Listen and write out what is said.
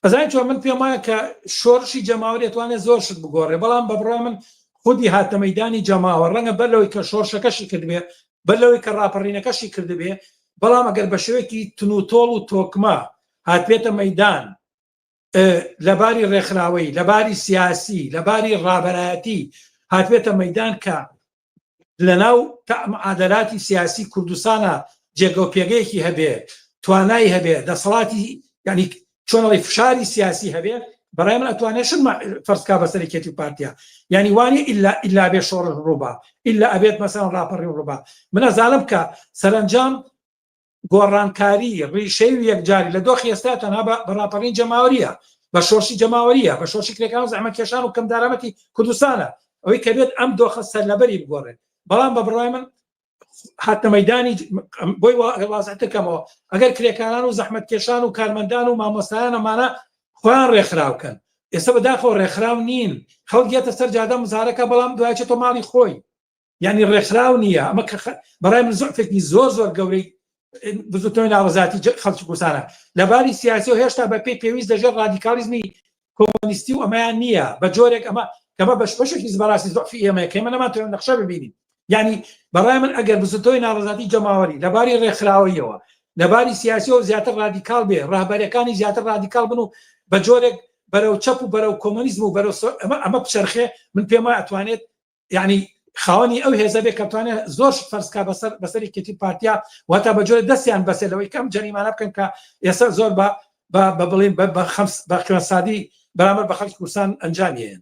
ئەزانی چۆن من پێم وایە کە شۆڕشی جەماوەری ئەتوانێت زۆر شت بگۆڕێ بەڵام بە بڕوای من خودی هاتنە مەیدانی جەماوە ڕەنگە بەر لەوەی کە شۆڕشەکەشی کردبێ بەر لەوەی کە ڕاپەڕینەکەشی کردبێ بەڵام ئەگەر بە شێوەیەکی تونوتۆڵ و تۆکمە هاتبێتە مەیدان لەباری ڕێکخراوەی لەباری سیاسی لەباری ڕابەرایەتی هاتبێتە مەیدان کە لەناو معادلاتی سیاسی کوردستانە جێگە و پێگەیەکی هەبێ توانای هەبێ دەسەڵاتی ینی چۆنەڵی فشاری سیاسی هەبێ بەڕای من ئەتوانێت شت فەرزکا بەسەر یەکێتی و پارتیا یعنی وانی ئللا ئللا بێ شۆڕش ڕووبا ئللا ئەبێت مەسەن ڕاپەڕی ڕووبا من ئەزانم کە سەرەنجام گۆڕانکاری ڕیشەی و یەکجاری لە دۆخی ئێستا تەنها بە ڕاپەڕین جەماوەریە بە شۆرشی جەماوەریە بە شۆرشی کرێکاران و زەحمەتکێشان و کەمدارامەتی کوردستانە ئەوەی کە بێت ئەم دۆخە سەرلەبەری بگۆڕێت بەڵام بە بڕای من هاتنە مەدانی بۆی وازحتر کەمەوە ئەگەر کرێکاران و زەحمەتکێشان و کارمەندان و مامۆستایان ئەمانە خۆیان ڕێکخراوکەن ئێستا بەداخەوە ڕێکخراو نین خەڵک یەتە سەر جادە مزارەکە بەڵام دوای چێتۆ ماڵی خۆی یعنی ڕێکخراو نییە ئەمە کە بەڕای من زۆفێکی زۆر زۆر گەورەی بزوتنەوەی ناڕەزاتی خەڵکی کوردستانە لەباری سیاسی و هێشتا بە پێی پێویست دەژێر ڕادیکالیزمی کۆمۆنیستی و ئەمەیان نییە بە جۆرێک ئەمە کەمە بەش بەشێکی بەڕاستی زۆفی ئێمەیە کە ئێمە نەمانتوانین نەخشە ببینین یعنی بەڕای من ئەگەر بزوتنەوەی ناڕەزاتی جەماوەری لەباری ڕێکخراوەیەوە لەباری سیاسیەوە زیاتر ڕادیکاڵ بێ ڕەهبەرەکانی زیاتر ڕادیکاڵ بن و بە جۆرێک بەرەو چەپ و بەرەو کۆمۆنیزم و بەرەو ئەمە ئەمە بچەرخێ من پێم وایە ئەتوانێت یعنی خاوەنی ئەو هێزە بێ کە بتوانێت زۆر شت فەرز کا بەسەر بەسەر یەکێتی و پارتیا و هەتا بە جۆرە دەستیان بەسێ لەوەی کەم جەریمانە بکەن کە ئێستا زۆر بە بە بڵین بە خەمس بە خوێنسادی بەرامبەر بە خەڵکی کوردستان ئەنجامیێن.